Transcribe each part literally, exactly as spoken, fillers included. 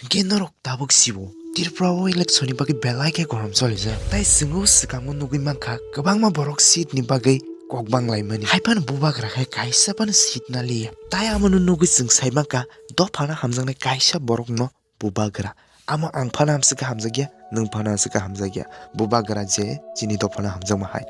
Hwnkhe norok tabuk sibo, Tripura o election ni bagwi belai khe gorom cholijak. Tai chwng o swkango nugwi mankha, kwbangma borok seat ni bagwi kok banglaimani. Haiphano bubagra khai kaisa phano seat naliya. Tai amono nugwi chwng sai mankha, dophano hamjaknai kaisa borokno bubagra. Amo ang phano hamswk khe hamjakya, nwng phano hamswk khe hamjakya. Bubagra je chini dophano hamjakma hai.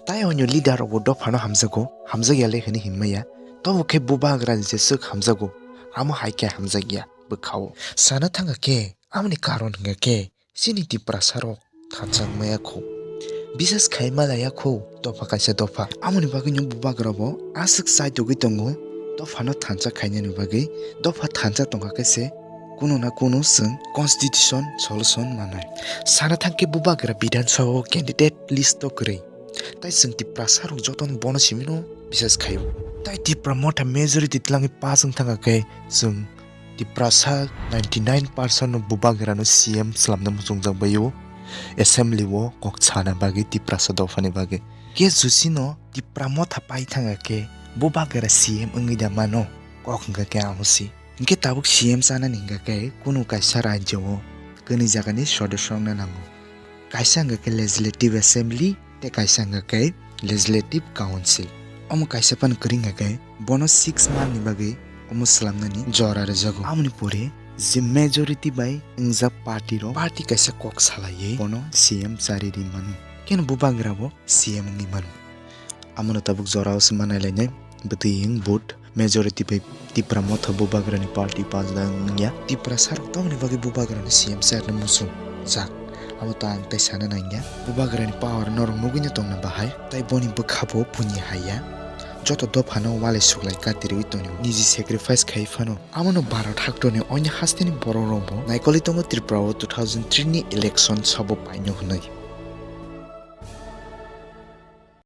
Tai onyo leader rokbo dophano hamjago, hamjakya le hwnwi hinmaya. Tobo khe bubagra je swk hamjago, amo hai khe hamjakya bwkhao. Sana thangkha khe, amoni karon hwnkha khe, chini Tiprasa rok thansa wngmaya kho. Bisas khai malaya kho, dopha kaisa dopha. Amoni bagwino bubagra bo aswk chaitogwi tongo, dophano thansa khainani bagwi. Dopha thansa tongkha khe se, kuno na kuno chwng constitution solution manai. Sana thangkhe bubagra Bidhan Sabha o candidate list o kwrwi. Tai chwng Tiprasa rok jotono bono simino bisas khaio. Tai Tipra Motha majority twlangwi pass wng thangkha khe chwng Tiprasa ninety nine percent no bubagra no C M swlamna muchungjak bai o, assembly o kok sana bagwi Tiprasa dophani bagwi. Khe jusino Tipra Motha pai thangkha khe bubagra C M wngwi da mano, kok hwnkha khe amo si. Hwnkhe tabuk C M chanani hwnkha khe kunu kaisa rajyo o kwnwi jagani sodosyo wngna nango. Kaisa hwnkha khe Legislative Assembly tei kaisa hwnkha khe Legislative Council. Omo kaisa phano kwrwi hwnkha khe bono six month ni bagwi omo swlamnani jora rwjago. Amoni pore je majority bai wngjak party rok, party kaisa kok salaiwi bono C M chari ri mano. Khe bubagra bo C M wngwi mano. Amono tabuk jora o se manai lainai, bwtwi wng vote majority bai Tipra Motha bubagrani party pass da wngya. Tiprasa rok tamoni bagwi bubagrani C M charni muchung jak, abo to ang tei sana nangya. Bubagrani power norok nugwino tongna bahai, tai boni bwkha bo puni haiya. Joto dophano walai suklai katirwi tongo, niji sacrifice khai phano. Amono Bharat haktorni oinw hasteni borok rokbo naikolwi tongo Tripura o two thousand three ni election sabo paino hwnwi.